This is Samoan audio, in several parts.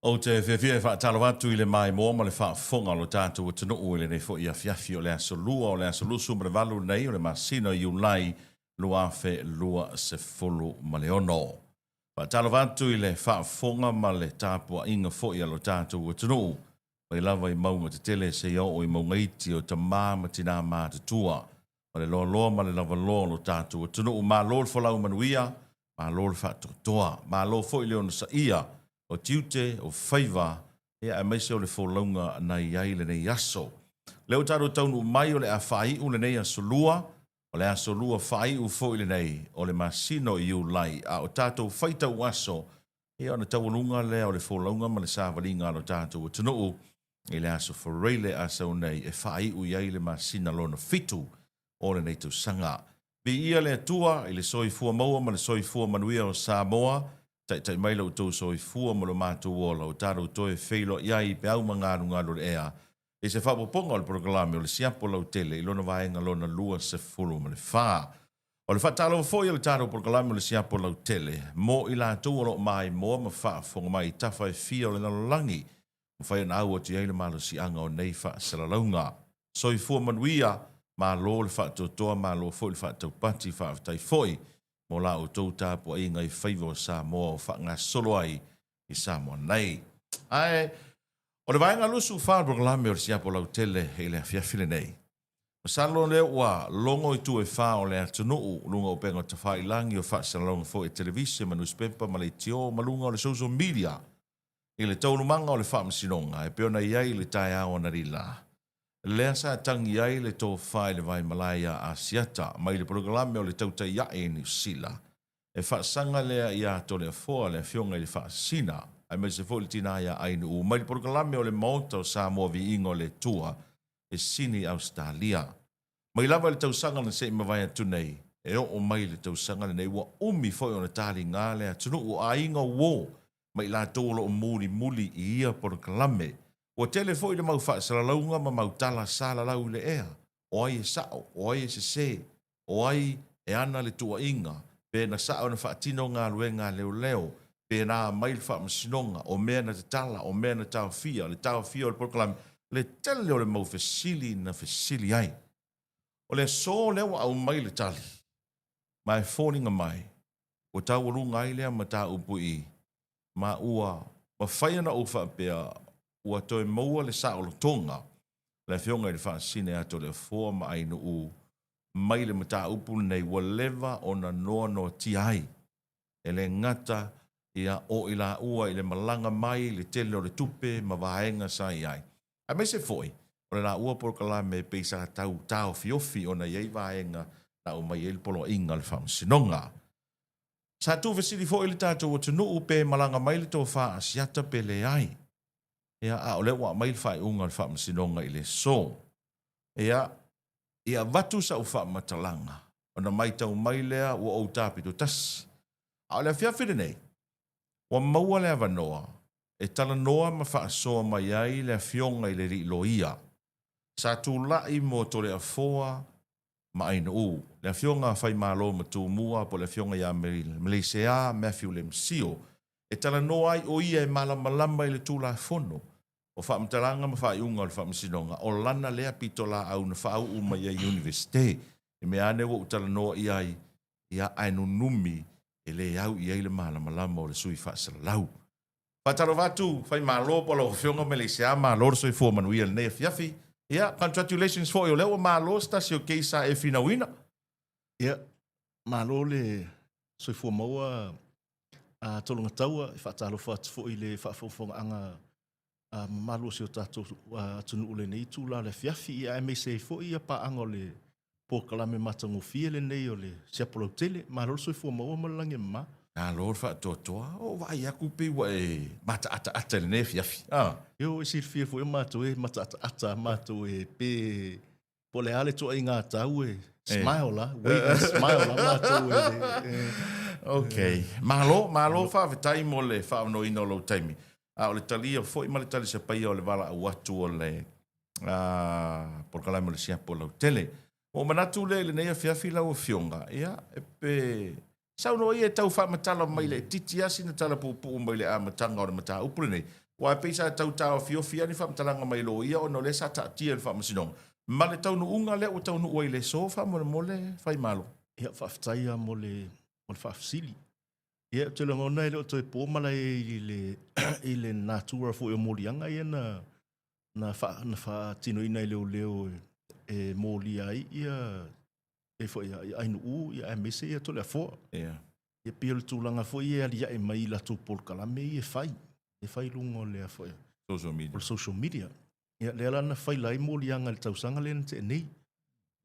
Ou te fiafia e faatalofa atu i le maimoa ma le faafofoga o lo tatou atunuu i lenei foi afiafi o le aso Lua o le aso 28 lenei o le masina o Iulai 2026. Faatalofa atu i le faafofoga ma le tapuaiga foi a lo tatou atunuu mai lava i mauga tetele seia oo i mauga iti o tama ma tina matutua o le loaloa ma le lavaloa o lo tatou atunuu. Malo le folau manuia, malo le faatoatoa, malo foi le onosaia o tiute, o faiva, ia aemaise o le folauga na i ai lenei aso. O lea ua tatou taunuu mai o le a faaiu lenei aso Lua, o le aso Lua faaiu foi lenei o le masina o Iulai, a o tatou faitau aso, ia ona taualuga lea o le folauga ma le savaliga a lo tatou atunuu i le aso Faraile a sau nei e faaiu i ai le masina lona fitu o lenei tausaga. Viia le Atua i le soifua maua ma le soifua manuia o Samoa, taitai mai lo outou soifua ma lo matou ola ua tatou toe feiloai ai i peau ma galugalu o le ea i se faaopoopoga o le polokalame o le Siapo Lautele i lona vaega lona 24. O le faatalofa foi o le tatou polokalame o le Siapo Lautele mo i latou o lo o maimoa ma faafofoga mai i tafa e fia o le lalolagi mafai ona au atu i ai le malosiaga o nei faasalalauga. Soifua manuia, malo le faatoatoa, malo foi le faataupati, faafetai foi mo la outou tapuaiga i faiva o Samoa o faagasolo ai i Samoa nei. Ae, o le vaega 24 o le polokalame o le Siapo Lautele i le afiafi lenei. Masalo lea ua logo i itu e fa o le atunuu, luga o upega tafailagi o faasalalauga foi e televise ma nusipepa ma leitio ma luga o le social media. I le taualumaga o le faamasinoga e pei ona i ai i le taeao analila, lea sa tagi ai le tofa i le vaimalae iā Asiata mai le polokalame o le Tautai Ae i Niu Sila, e faasaga lea iā Toleafoa le afioga i le Faasina aemaise foi le tinā iā Ainuu mai le polokalame o le Maota o Samoa Viiga o le Atua e sini i Ausetalia. Mai lava i le tausaga na se i mavae atu nei, e oo mai i le tausaga lenei ua umi foi ona taliga le atunuu o aiga uo ma i latou o lo o mulimuli i ia polokalame. Ua tele foi le mau faasalalauga ma mau tala sa lalau i le ea, o ai e sao, o ai e sese, o ai e ana le tuuaiga, pe na sao na faatino galuega a leoleo, pe na aumai le faamasinoga, o mea na tatala, o mea na taofia, le taofia o le polokalame, le tele o le mau fesili na fesili ai. O le aso lea ua aumai le tali, ma e foliga mai ua taualuga ai lea mataupu i i, ma ua mafai ona ou faapea ua toe maua le saolotoga le Afioga i le Faasisina ia Toleafoa ma Ainuu mai le mataupu lenei ua leva ona noanoatia ai. E le gata ia o i laua i le malaga mai le tele o le tupe ma vaega sa i ai, aemaise foi o le laua polokalame pei sa tau taofiofi ona i ai vaega na aumai ai le poloaiga a le Faamasinoga. Sa tuufesili foi le tatou atunuu pe malaga mai le tofa Asiata pe leai. Ia, a o lea ua aumai le faaiuga a le Faamasinoga i le aso. Ia, i avatu sau faamatalaga, ona maitau mai lea ua ou tapito tasi. A o le afiafi lenei, ua maua le avanoa e talanoa ma faasoa mai ai le Afioga i le Alii Loia sa tulai mo Toleafoa ma Ainuu, le Afioga a Faimalo ma Tumua po o le Afioga ia Meleisea Matthew Lemsio, e talanoa ai o ia e malamalama i le Tulafono o faamatalaga ma faaiuga o le Faamasinoga, o lana lea pitolaau na faauu mai ai i Iunivesite. I mea ane ua ou talanoa i ai, ia, ae nunumi e le au i ai le malamalama o le sui faasalalau. Faatalofa atu, Faimalo po o lau Afioga Meleisea, malo le soifua manuia i lenei afiafi. Ia, congratulations foi o lea ua malo se tasi o case sa e finauina. Ia, malo le soifua maua a Tologataua, e faatalofa atu foi i le faafogafogaaga mamalu o si o tatou atunuu i lenei itula o le afiafi, ia aemaise ai foi ia paaga o le polokalame matagofie lenei o le Siapo Lautele. Malo le soifua maua ma le lagi e mama. Malo le faatoatoa. Ua ou vaai atu pei ua e mataataata i lenei afiafi. Ioe, ua e silafia foi o matou e mataataata matou e pe Po o le a le tuuaiga tau e smile la, wave and smile la matou e. Ok. Malo, malo faafetai mo le faaavanoaina o lou taimi. A o le talia foi ma le talisapaia o le valaau atu o le polokalame o le Siapo Lautele. Ua ou manatu lea i lenei afiafi lau Afioga, ia, e pe saunoa ia e tau faamatala mai laitiiti lava sina tala puupuu mai le amataga o le mataupu lenei. Aua e pei sa tau taofiofi lava ni faamatalaga mai loia ona o lea sa taatia i le Faamasinoga ma le taunuuga lea ua taunuu ai i le aso faamolemole Faimalo. Ia, faafetai lava mo le faafesili. Ia, ou te lagona e le o toe po malae i le i le natura foi o moliaga ia na na faatinoina e leoleo e molia ai ia e foi ia Ainuu ia aemaise ia Toleafoa. Ia. Ia pei o le tulaga foi ia e aliae mai i latou polokalame ia e fai, e fai i luga o le foi social media. O le social media. Ia lea la na faila ai moliaga i le tausaga lea na tea nei.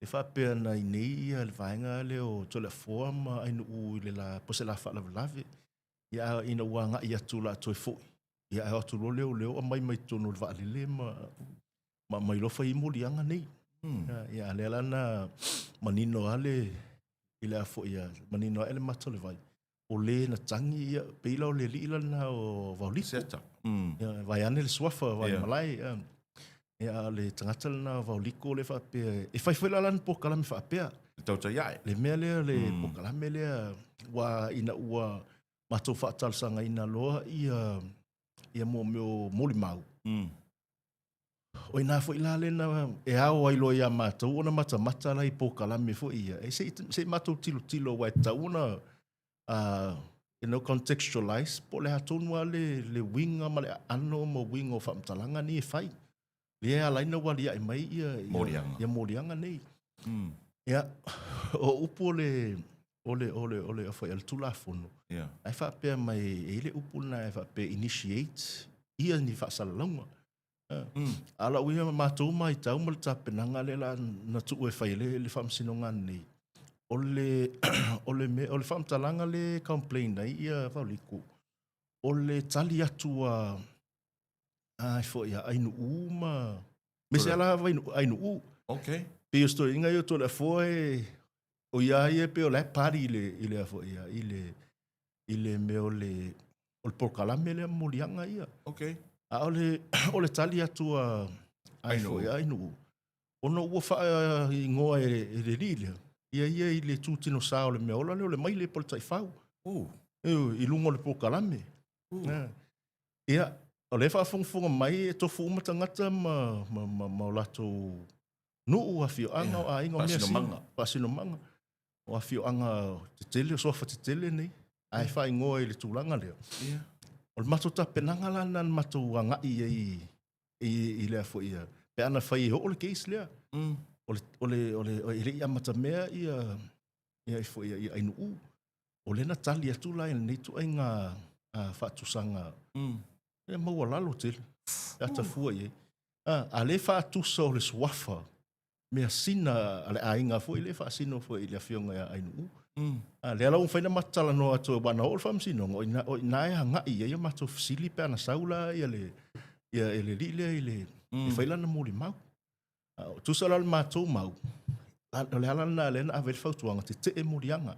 E faapea na i inei ia le vaega lea o Toleafoa ma Ainuu i le la po o se la faalavelave. Ia a ina ua agai atu o le a toe foi, ia ae o atu loa leoleo aumai mai totonu o le vaalele ma ma aumai loa fai ai moliaga nei. Ia a lea la na manino lava le i le a foi a manino ae le mata o le vai. O le na tagi ia pei la o le alii la lena o Vaoliko. Seta. Ia vaeane le suafa vae malae. Ia, ia a o le tagata lena o Vaoliko le faapea e fai foi la lana polokalame faapea. Le tautai ae. Le mea lea le polokalame lea ua ina ua matou faatalosagaina loa ia ia mo mea o molimau. O i ina foi la lena e ao ai loa ia matou ona matamata la i polokalame foi ia, e se i, se i matou tilotilo aua e tatau ona you know, contextualize po o le a tonu lava le, le uiga ma le aano ma uiga o faamatalaga nei e fai. Lea e ala ai ona ua aliae mai ia, ia, moliaga. Ia moliaga nei. Ia, o upu o le, o le, o le, o le, o le Tulafono, ae faapea mai, e i ai le upu lena e faapea initiate ia ni faasalalauga. A o lau ia matou matau ma le tapenaga lea la na tuu e fai ai le faamasinoga nei, o le, o le mea, o le faamatalaga lea e complain ai ia Vaoliko, o le tali atu a, a foi a Ainuu ma, aemaise lava la Ainuu. Okay. Pei o si toeaina ia o Toleafoa e, o ia ia pei o la e party i le, i le, foi, i le, i le mea o le, o le polokalame lea moliaga ia. Okay. A o le, o le tali atu a Ainuu, ona ua faaigoa e, e le alii lea, ia ia i le itutino sa o le mea ola lea o le maile po o le taifau. I luga o le polokalame. Ia, o lea e faafogafoga mai e tofu uma tagata ma, ma, ma, ma o latou nuu, afioaga, o aiga, o mea faasinomaga. Faasinomaga. O afioaga tetele, o suafa tetele nei, ae faaigoa i le tulaga lea. O le matou tapenaga la lena na matou agai ai i lea foi, pe ana fai e oo le case lea. O le, o le, o le, e le i amatamea ia, ia, foi, ia Ainuu. O lea na tali atu la i lenei ituaiga faatusaga, e maualalo tele, e atafua i ai. A lea faatusa o le suafa measina a le aiga foi lea e faasino foi i le afioga ia Ainuu. A lea la ua mafai ona matou talanoa atu aua na oo le faamasinoga, o ina, o ina e agai i ai a matou fesili pe ana sau la ia le, ia le alii lea i le, e fai lana molimau. A, tusa la o le matou mau, o le ala lena lea na ave ai le fautuaga, tetee moliaga.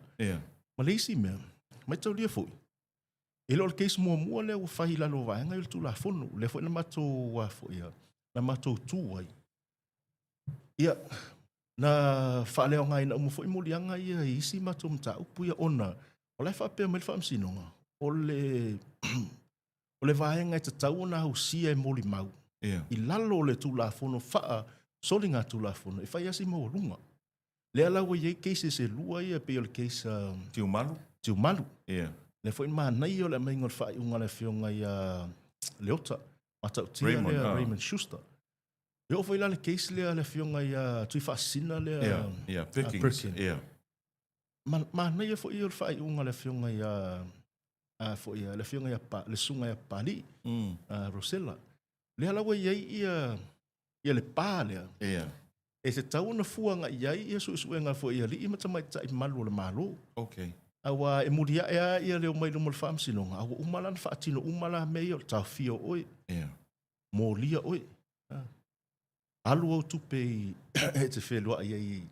Ma le isi mea, maitaulia foi, e le o le case muamua lea ua fai i lalo o vaega ia o le Tulafono. O lea foi na matou, a foi, na matou tu ai. Ia, na faaleaogaina uma foi moliaga ia i isi matou mataupu ia ona o la e faapea mai le Faamasinoga, o le, o le vaega e tatau ona ausia e molimau i lalo o le Tulafono faa-soligatulafono e fai lava si maualuga. Lea la ua i ai cases e lua ia, pei o le case Tiumalu. Tiumalu. Lea foi manaia o le aumaiga o le faaiuga a le afioga ia Leota, matautia Raymond, lea, Raymond Schuster. E oo foi la le case lea a le afioga ia Tuifaasisina lea. Yeah, yeah, Perkins. Perkins. Yeah. Manaia foi ia o le faaiuga a le afioga ia a foi le afioga ia pa, le susuga ia Papalii, Rosella. Lea la ua i ai ia ia le pa lea. Yeah. E tatau ona fua agai i ai ia suesuega foi a alii ma tamaitai malu o le Malo. Okay. Aua e muliae lava ia le omai i luma o le faamasinoga, a ua uma la ona faatino uma la mea ia o le taofia o oe. Yeah. Molia oe. Alu au tupe i e te feluai ai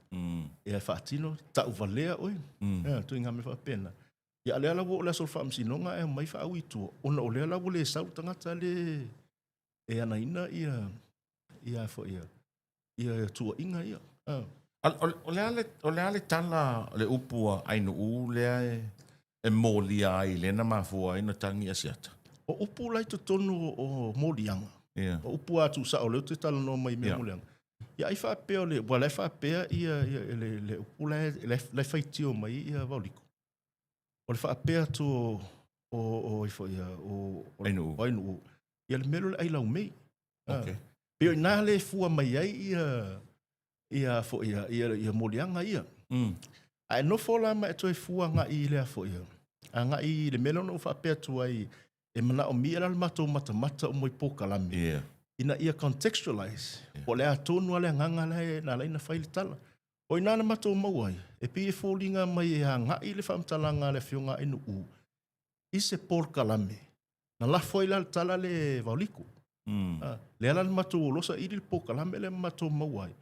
e faatino, tauvalea oe. Ituaiga mea faapena. Ia, a lea la ua oo le aso o le faamasinoga ae omai faaui i tua, ona o lea la ua le sau le tagata le e anaina ia ia foi ia ia tuuaiga ia. O le a le, o le a le tala, le upu a Ainuu lea e molia ai lea na mafua ai ona tagi Asiata? O upu la i totonu o moliaga, o upu lava tuusao o lea ou te talanoa mai i mea moliaga, ia ai faapea o le, aua o la e faapea le, le upu la e, la e faitio mai ai Vaoliko, o le faapea atu o, o, o, ifo, ia, o, o, Ainuu. o Ainuu, ia le mea lea o le ailaumei. Okay. Pei o i ina lea e fua mai ai ia, ia, foi, ia, ia, ia moliaga ia. A e nofo la ma e toe fua agai i lea foi, agai i le mea lea na ou faapea atu ai, e manaomia la le matou matamata uma i polokalame, ina ia contextualize, po o le a tonu lava le agaga la e, na ala ai ona fai le tala. O i ina na matou maua ai, e pei e foliga mai e agai le faamatalaga a le Afioga a Ainuu i se polokalame, na lafo ai la le tala lea e Vaoliko. Lea la na matou o loa saili le polokalame lea ma matou maua ai,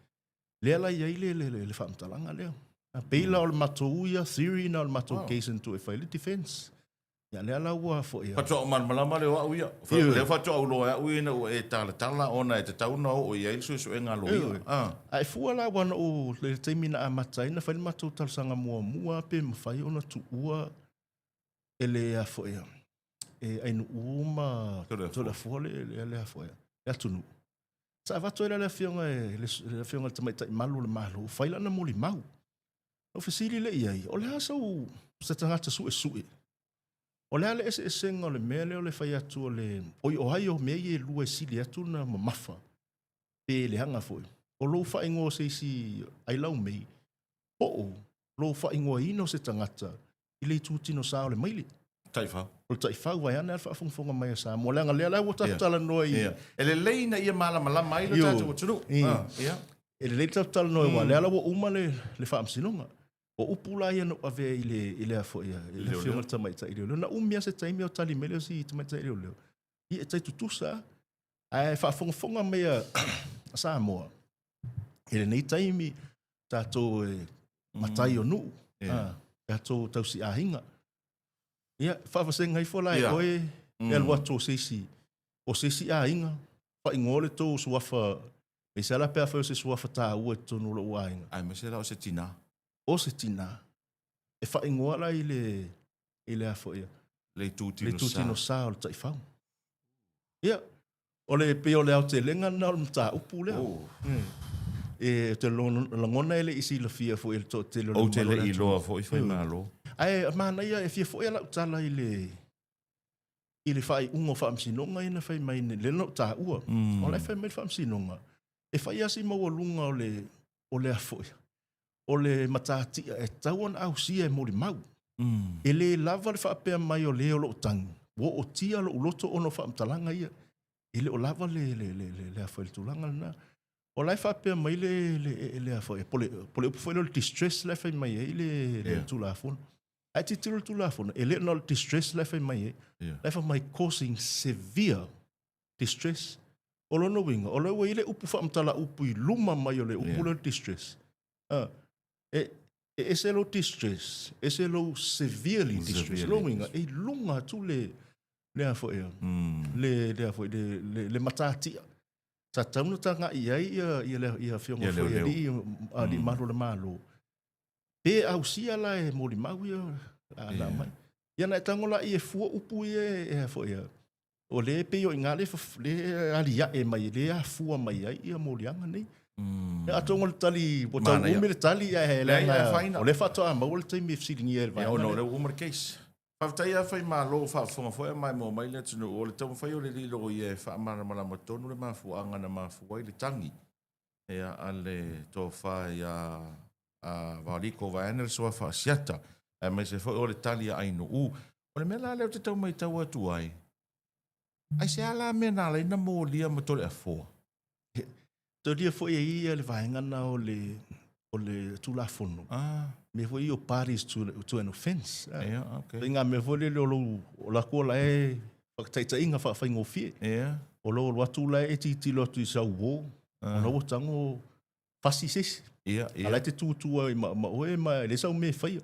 lea la e i ai le, le, le, le faamatalaga lea. A pei la o le matou ia theory na o le matou case na tuu e fai le defense. Ia lea la ua foi. Faatoa ou malamalama lea o au ia. Lea faatoa ou iloa e au ia ina ua e talatala ona e tatau ona oo i ai le suesuega a loia. A e fua la aua na ou, le taimi na amata ai na fai le matou talosaga muamua pe mafai ona tuua e le a foi e Ainuu ma Toleafoa le le le foi le atunuu. Sa avatu ai la le afioga e le afioga i le Tamaitai Malu o le Malo, fai lana molimau. Na ou fesili lea i ai, o le a sau se tagata suesue? O le a le eseesega o le mea lea o le fai atu o le oi o ai o mea ia e lua e sili atu ona mamafa pe leaga foi? O lou faaigoa o se isi ailaumei po o lou faaigoaina o se tagata i le itutino sa o le maile. Taifau. O le taifau, vaeane lava le faafogafoga mai a Samoa, leaga lea la ua tatou talanoa i... Yeah. E lelei ina ia malamalama ai lo tatou atunuu. Yeah. Yeah. E lelei le tatou talanoa, aua lea la ua uma le, le faamasinoga. O upu la ia na ou avea i le, i le, foi, i le afioga i le tamaitai leoleo. Na umi lava se taimi o tali mai le isi tamaitai leoleo. Ia e tai tutusa lava. Ae faafogafoga mai a Samoa, i lenei taimi, tatou e matai o nuu, tatou tausi aiga. Ia, faavasega ifo la e oe e alu atu o se isi, o se isi aiga, faaigoa le tou suafa, aemaise lava la pe afai o se suafa taua i totonu o lou aiga. Aemaise la o se tinā. O se tinā. E faaigoa la i le, i le a foi, le itutino sa. Le itutino sa o le taifau. Ia, O le pei o le aotelega lena o le mataupu lea. Oh. E te lagona e le i silafia foi e le toatele o le Ou te le i iloa foi Faimalo. Ae manaia e fia foi lau tala i le i le faaiuga o faamasinoga ia na fai mai lea na ou taua. O la e fai mai le faamasinoga e fai lava si maualuga o le o le a foi o le matatia e tatau ona ausia e molimau. E le lava le faapea mai o le o lo o tagi, ua ootia lou loto ona o faamatalaga ia. E le o lava le, le, le, le, le, le tulaga lena. O la e faapea mai le, le, le, a foi, po le, po le upu foi lea o le distress la e fai mai ai le, le Tulafono. Ae tilotilo le Tulafono, e le o na o le distress la e fai mai ai, la e fai mai causing severe distress. O lona uiga, o lea ua i ai le upu faamatala upu i luma mai o le upu lea o le distress. E, e ese lou distress, ese lou severely distress. Lona uiga, e i luga atu le, le a foi, le, le a foi, le, le, le matatia. Sa tatau ona tagai i ai ia, ia, ia, ia afioga foi i alii, alii malu o le Malo. Pe ausia la e molimau ia a na aumai. Ia na e tago la i e fua upu ia e a foi ia. O le pei o i ina le aliae mai, le afua mai ai ia moliaga nei. Ia atonu o le tali, ua tau umi le tali, ae leaga o lea faatoa maua le taimi e fesiligia ai le vaega lea. Ia ona o lea ua uma le case. Faafetai lava Faimalo, ua faafofoga foi a maimoa mai le atunuu. O le taumafai o le lilo ia e faamalamalama tonu le mafuaaga na mafua ai le tagi ia a le tofa ia Vaoliko vaeane le suafa Asiata, aemaise foi o le tali a Ainuu. O le mea la lea ou te tau matau atu ai, aisea la mea na ala ai ona molia ma Toleafoa? Tolia foi e ia le vaega na o le, o le Tulafono. Mea foi ia o parties to an offence. Yeah, okay. Ngā mea foi lele o lou, o la koa la e whakataitaiga whaafaingofie. O lou alu atu la e titilo atu i sau uo, o la ua tago fasi se isi. A la e te tūtū ai ma, ma oe ma e le sau mea e faia.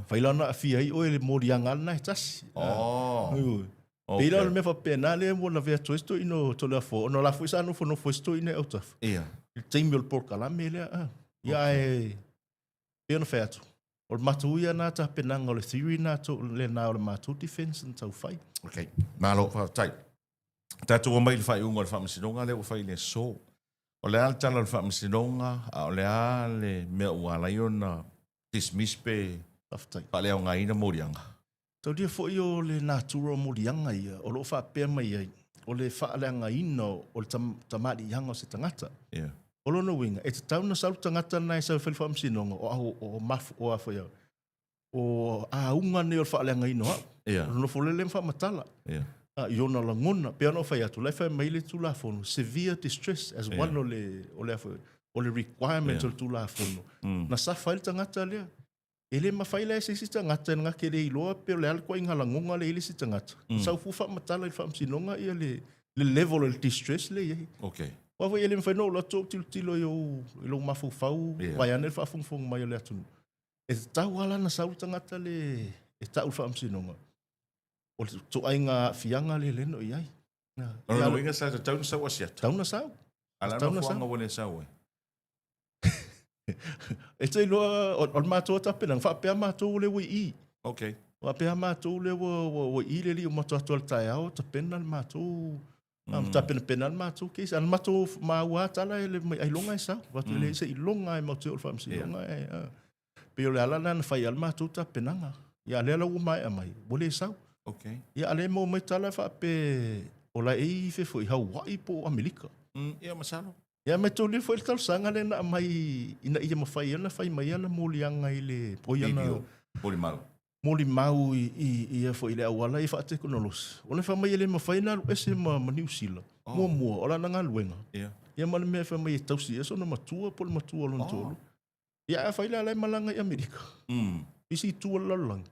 Fai la ona aafia ai oe le moliaga lena e tasi. Oh. Ioe. Okay. Pei la o le mea faapena lea ua lavea atu ai si toeaina o Toleafoa, ona o la foi sa nofonofo ai si toeaina i autafa. I le taimi o le polokalame lea. Ia ae pei ona fai atu. O le matou ia na tapenaga o le theory na to, lena o le matou defense na tau fai. Okay. Malo, faafetai. Tatou omai i le faaiuga o le faamasinoga lea ua fai i le aso. O le a le tala o le faamasinoga, a o le a le mea ua ala ai ona dismiss pe Faafetai. faaleaogaina moliaga? Taulia foi o le natura o moliaga ia o lo o faapea mai ai, o le faaleagaina o le tamaliiaga o se tagata. Yeah. O lona uiga, e tatau ona sau le tagata lena e sau e fai le faamasinoga, o au, o mafu, o a foi au, o auga nei o le faaleagaina o au. Yeah. O le nofo lele ma faamatala. Yeah. I ona lagona, pei ona ou fai atu, la e fai mai le Tulafono, severe distress as Yeah. one o le, o le, a foi, o le requirement Yeah. o le Tulafono. Na safa ai le tagata lea. E le mafai la e se isi tagata na te le iloa pe o le a le ituaiga lagoga lea i le isi tagata. Mm. Sau fu faamatala i le faamasinoga ia le, le level o le distress lea i ai. Okay. Aua foi e le mafai ona ou alu atu ou tilotilo i ou, i lou mafaufau, Yeah. vaeane le faafogafoga mai o le atunuu. E tatau lava la ona sau le tagata le e tau i le faamasinoga. O le ituaiga aafiaga lea lea na i ai. O lona uiga sa tatau ona sau Asiata. Tatau ona sau. A o le a Tatau le ona sau. mafuaaga ua le sau ai? E te iloa, o le matou tapenaga, faapea matou lea ua i i. Okay. Faapea matou lea ua, ua, ua i le alii o matou atu le taeao, tapena le matou, mm. tapenapena le matou case. A na matou maua lava tala e le mai ailoga e sau. Fai atu mm. le se iloga e matou te o le faamasinoga. Yeah. E, pei o le ala lena na fai ai le matou tapenaga. Ia lea la ua maea mai, ua le sau. Okay. Ia a lea e maua mai tala faapea o la e i fe foi Hawaii po o Amerika. Mm, ia masalo. Ia maitaulia foi le talosaga lea na aumai ina ia mafai ai ona fai mai ana moliaga i le oi ana Video, molimau. molimau i, i, ia foi i le auala ia faatekonolosi. Ona fai mai e le mafai ona alu ese ma, ma Niu Sila. Oh. Muamua, o lana galuega. Ia. Ia ma le mea e fai mai e tausi ai sona matua po o le matua o lona Oh. toalua. Ia a fai la la e malaga i Amerika. Isi itu o le lalolagi.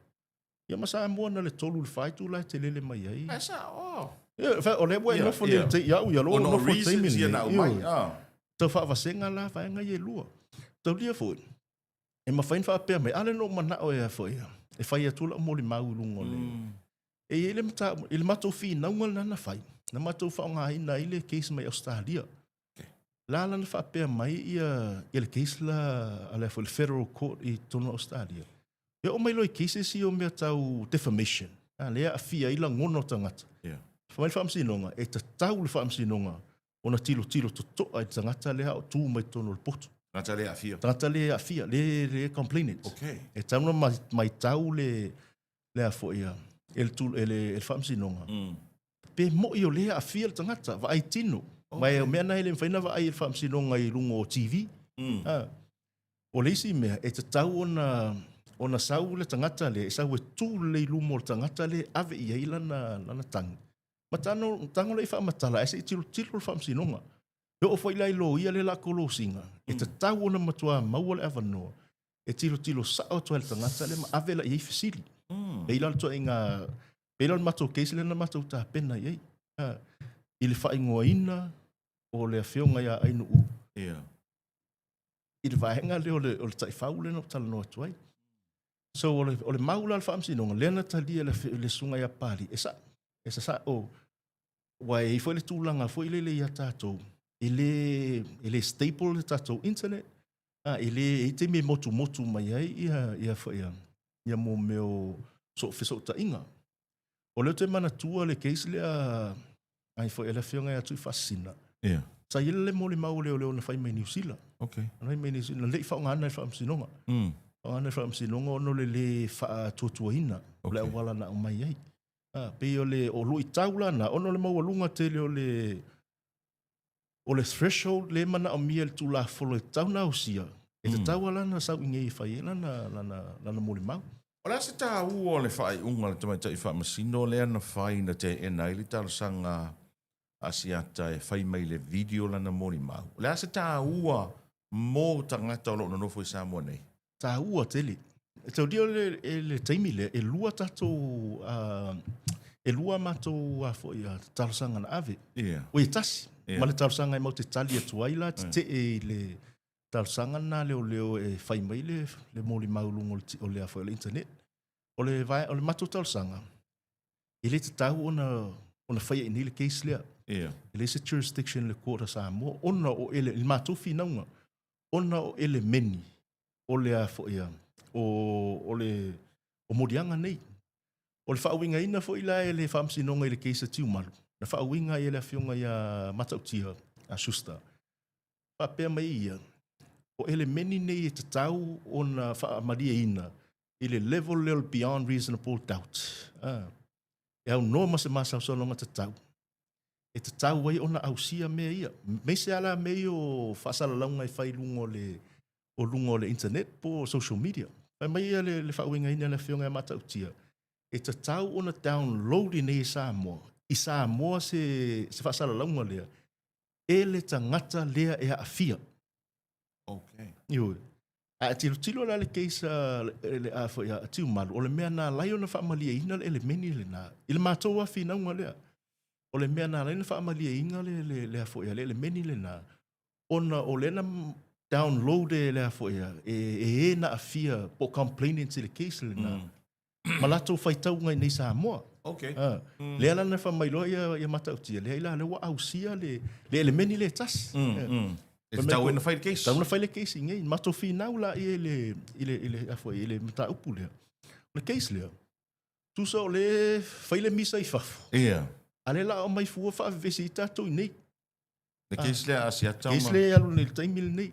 Ia ma Samoa na le 3 i le 4 itula e te lele mai ai. Ae sao. Ia, fa- o lea ua e nofo nei te iau ia lo Ona o nofo i taimi reasons ia na lenei. aumai. Ioe. Ah. Tau faavasega la vaega ia e lua. Taulia foi, e mafai ona faapea mai, a lea na ou manao e a foi, e fai atu lau molimau i luga o le... E i ai le mataupu, i le matou finauga lena na fai, na matou faaaogaina ai le case mai Ausetalia. La la na faapea mai ia, ia le case la a le, foi, le Federal Court i totonu o Ausetalia. E oo mai loa i cases ia o mea tau defamation, a, lea e aafia ai lagona o tagata. Yeah. Fai mai le faamasinoga, e tatau le faamasinoga ona tilotilo totoa i le tagata lea o tu mai totonu o le potu. Tagata le aafia. Tagata le aafia, le, le complainant. Okay. E tatau ona maitau le, le a foi ia, e le, e le, e le faamasinoga. Pe moi o le aafia le tagata, vaai tino. Okay. Ma o mea na e le mafai ona vaai e le faamasinoga i luga o TV. Ah. O le isi mea, e tatau ona, ona sau le tagata lea, e sau e tu lelei i luma o le tagata lea e ave i ai lana, lana tagi. Ma tano, tago lea i faamatala, ae se i tilotilo le faamasinoga. E oo foi la i loia lea la kolosiga, e tatau ona matua maua le avanoa, e tilotilo sao atu ai le tagata lea ma ave la i ai fesili. Pei la o le ituaiga, pei la o le matou case lea na matou tapena i ai. I le faaigoaina o le afioga ia Ainuu. Yeah. I le vaega lea o le, o le taifau lea na ou talanoa atu ai. So o le, o le mau la o le faamasinoga, lea na talia e le, le susuga ia Papalii, e sa'o, e sasa'o, aua e i ai foi le tulaga foi lele ia tatou, e le, e le stable le tatou internet, a, e le, e i ai taimi e motumotu mai ai ia, ia foi ia, ia mo mea o so, fesootaiga. O lea ou te manatua le case lea ai foi e le afioga ia Tuifaasisina. Yeah. Sa i ai le molimau o leoleo na fai mai Niu Sila. Okay. Na fai mai Niu Sila, na le i faaaogaina e le faamasinoga. Faaaogaina e le faamasinoga ona o le lē faatuatuaina o le auala na aumai ai. Ah, pei o le o luitau la na, ona o le maualuga tele o le o le threshold le manaomia e le Tulafono e tatau ona ausia, e tatau lava la ona sau i inei e fai ai lana, lana, lana molimau. O le a se taua o le faaiuga a le tamaitai faamasino lea na fai na teena ai le talosaga a Asiata e fai mai i le video lana molimau? O le a se taua mo tagata o lo o nonofo i Samoa nei? Taua tele. E taulia o le, e le taimi lea, e lua tatou, uh, e lua matou a foi a talosaga na ave. Yeah. Oi e tasi, Yeah. ma le talosaga e mau te tali atu ai la, tetee i le talosaga lena leoleo e fai mai le, le molimau i luga o le, o le, a foi o le internet. O le, vae, o le matou talosaga, e le tatau ona, ona faia i inei le case lea. Yeah. E leai se jurisdiction i le court a Samoa, ona o ele, i le matou finauga, ona o elemeni o le a foi a, o, o le o moliaga nei. O le faauigaina foi la e le Faamasinoga i le case a Tiumalu, na faauiga ai e le Afioga ia Matautia a Schuster, faapea mai ia, o elemeni nei e tatau ona faamalieina i le level lea o le beyond reasonable doubt. Ah, e aunoa ma se masalosaloga tatau, e tatau ai ona ausia mea ia. Aemaise lava la mea ia o faasalalauga e fai i luga o le, o luga o le internet po o social media. Fai mai ia le, le faauigaina e le Afioga ia Matautia, e tatau ona download i nei i Samoa, i Samoa se, se faasalalauga lea, e le tagata lea e aafia. Okay. Ioe. A e tilotilo la le case a le a foi a Tiumalu, o le mea na ala ai ona faamalieina le elemeni lena, i le matou lava finauga lea, o le mea na ala ai ona faamalieina le, le, le a foi a le elemeni lena, ona o lea na download e le a foi a, e, e e na aafia po o complainants i le case lena, mm. ma latou faitauga i nei Samoa. Okay. Ah, mm. Lea la na faamailoa ia, ia matautia, lea ila lea ua ausia le, le elemeni le tasi. Mm, eh. mm. E tatau ona fai le case. Tatau ona fai le case i nei. Matou finau la i le, i le, i le, a i le mataupu lea. O le case lea, tusa o le fai le misa i fafo. Ia. Yeah. A le la o mai fua faavevesi i tatou i nei. Le case lea a Asiata. Case lea e alu nei i le taimi lenei.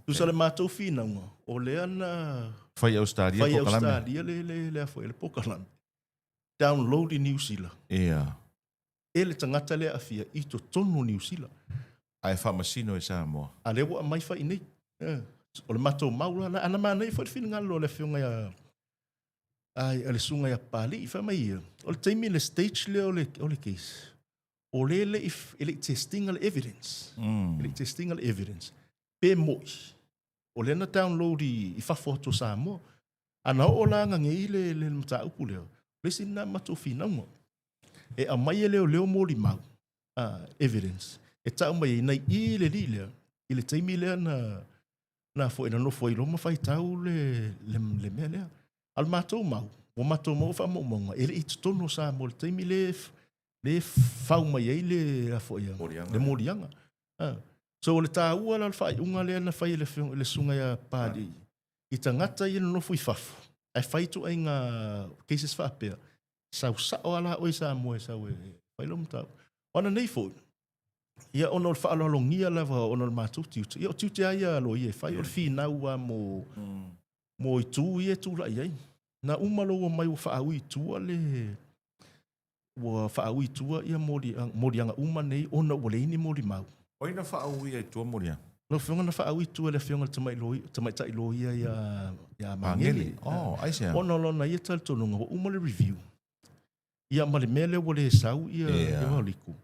Tusa le matou finauga, o lea na fai Australia fai Australia le le le afoi le pokalame. Download i New Zealand. Ia. E le tagata lea afia i totonu o New Zealand. Ae faamasino i Samoa. A lea ua aumai fai nei. O le matou mau la, ana manaia foi le finagalo o le afioga ia ai a le susuga ia Papalii, fai mai ia, o le taimi le stage lea o le, o le case, o le le i, e le i testinga le evidence. Mm. E le i testinga le evidence. Pe moi, o lea na download i, i fafo atu o Samoa. A na oo la ngangei le, le mataupu lea, o le isi lena matou finauga. E aumai e leoleo molimau, uh, evidence, e tau mai ai, nai i le li lea, i le taimi lea na, na foi na nofo ai loa ma faitau le, le, le mea lea. A o le matou mau, ua matou maua faamaumauga, e le i totonu o Samoa i le taimi le, le fau mai ai le, a foi, Moliaga. le moliaga. Ah. So o le taua la o le faaiuga lea na fai e le, le susuga ia Papalii, i tagata ia nonofo i fafo, ae fai ituaiga cases faapea, sau sao lava la oe i Samoa e sau e fai lou mataupu. O ana nei foi, ia ona o le faaaloalogia lava ona o le matou tiute, ia o tiute lava ia a loia e fai, o le finau lava mo, mo itu ia e tulai ai. Na uma loa ua mai ua faaui i tua le, ua faaui i tua ia moliaga uma nei ona ua leai ni molimau. O ai na faauia i tua moliaga? Lau Afioga na faaui i tua e le Afioga i le Tamaitai Loia ia Magele. Oh, aisea? Ona o lona ia talitonuga ua uma le review, ia ma le mea lea ua le sau ia Vaoliko,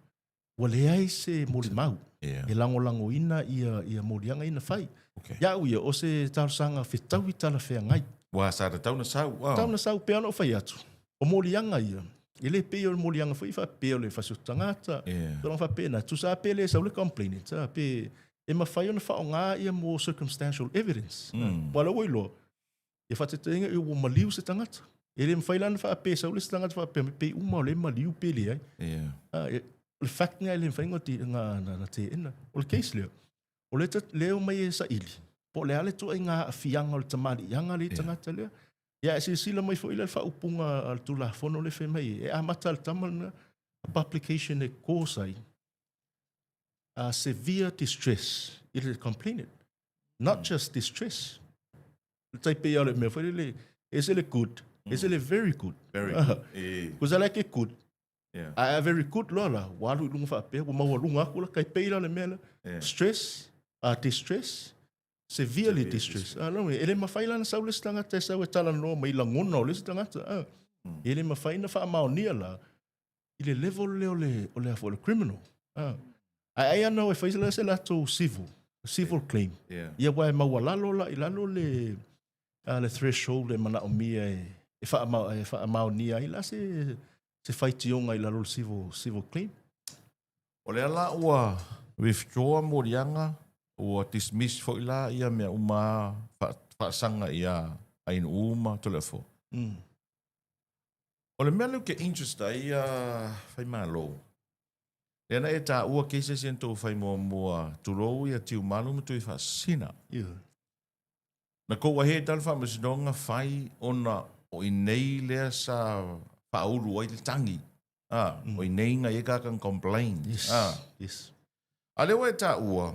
ua leai se molimau e lagolagoina ia moliaga ia na fai. Okay. Ia au ia, o se talosaga fetaui talafeagai. Ua sa tatau na sau. Oh. Tatau na sau, pei ona ou fai atu, o moliaga ia, e le pei o le moliaga foi faapea o le fasioti tagata, yeah. tulaga faapena, tusa lava pe le sau le complainant, pe e mafai ona faaaoga ia mo circumstantial evidence. Mm. Aua o lea ua iloa, Ia faataitaiga ia ua maliu se tagata. E le mafai la ona faapea sau le isi tagata faapea mai pei uma o lea e maliu pe leai. Yeah. Ah, e, o le fact lena e le mafai ona na, na teena. O le case lea, o lea, lea omai e saili, po o le a le ituaiga aafiaga o le tamaliiaga lea i tagata lea. Ia e silasila mai foi la le faaupuga a le Tulafono lea fai mai e amata le tama lena a publication e cause ai a severe distress i le complainant. Not just distress. Le tai pei o le mea foi lele, ese le good, ese le very good. Very good. Eh. Kusa like e good. Yeah. A very good loa la, ua alu i luga faapea, ua maualuga aku la, kai pei la le mea la. Yeah. Stress, distress, severely Severe distress. Ah, no, e le mafai la na sau le isi tagata e sau e talanoa mai i lagona o le isi tagata. Ah. E le mafai na faamaonia la i le level lea o le, o le, o le criminal. Ah. Ae ai ana e fai la se latou civil, civil claim. Yeah. Ia aua e maualalo la i lalo le, a, le threshold e manaomia e, e, whaama, e whaamaonia ai la se, se faitioga i lalo o le civil, civil claim. O lea la ua withdraw moliaga, ua dismiss foi la ia mea uma faasaga ia Ainuu ma Toleafoa. Mm. O le mea lea ou te interest ai ia Faimalo, lea na e taua cases ia na tou fai muamua, tulou ia Tiumalu ma Tuifaasisina. Ioe. Na go ahead le Faamasinoga fai ona o i nei lea sa faaulu ai le tagi. A, o i nei na i ai tagata na complain. Yes. A. Yes. A lea ua e taua,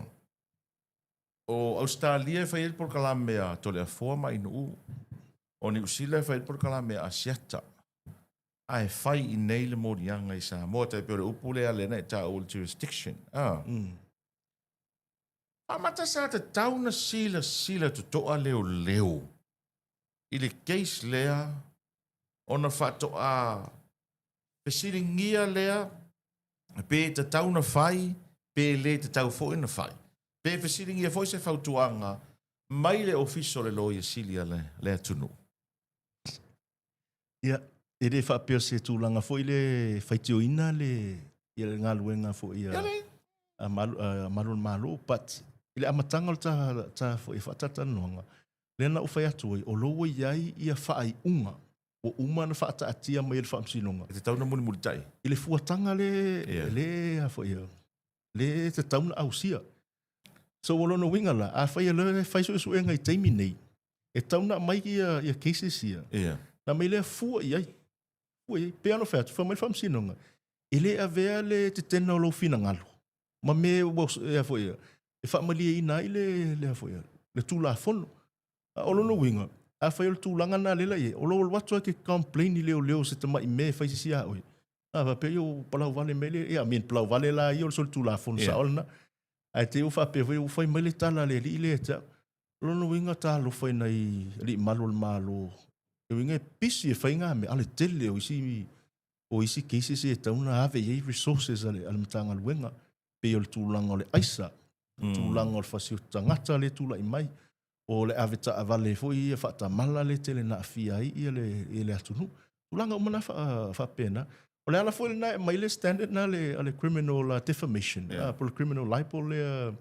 o Ausetalia e fai ai le polokalame a Toleafoa ma Ainuu, o Niu Sila e fai ai le polokalame a Asiata, ae fai i nei le moliaga i Samoa, tai pei o le upu lea lea na e taua o le jurisdiction. A. Amata sa tatau na silasila totoa leoleo i le case lea ona faatoa fesiligia lea pe tatau na fai pe le tatau foi na fai. Pe fesiligia foi se fautuaga mai le Ofisa o le Loia Sili a le atunuu. Ia, e le faapea o se tulaga foi lea e faitioina le, ia le galuega foi a, a, malu, a malu o le Malo, but i le amataga o le ta, ta foi faatalatalanoaga, lea na ou fai atu ai, o lo ua i ai ia faaiuga ua uma ona faataatia mai e le Faamasinoga. E tatau ona mulimulitai. I le fuataga le, yeah. le, a foi, le tatau ona ausia. So o lona uiga la, afai o lea e fai suesuega i taimi nei, e tatau ona aumai ia, ia cases ia. Yeah. Na aumai lea fua i ai. Fua i ai. Pei ona fai atu, fai mai le faamasinoga, e le avea le tetena o lou finagalo ma me ua, ea foi ia, e faamalieina ai le, le, foi ia, le Tulafono. A o lona uiga, afai o le tulaga lena lea la i ai, o lou alu atu lava e te complain i leoleo se tamai mea e fai se isi ia oe, a faapea, ia ua palau vale mai le, ia, I mean, palau vale la ia o le solitulafono sao lena. Ae te i ua faapea foi, ua fai mai le tala a le alii lea ia te au. O lona uiga talofa i nai alii malu o le Malo, e uiga e pisi e fai ngā mea, a o le tele o isi, o isi cases e tatau ona ave i ai resources a le, a le Matagaluega, pei o le tulaga o le aisa, mm. tulaga o le fasioti tagata lea e tulai mai, o le ave taavale foi ia faatamala lea e tele na aafia ai ia le, ia le atunuu. Tulaga uma na faapena. O le ala foi lena e aumai le standard na le, a le criminal defamation, yeah. po o le criminal libel lea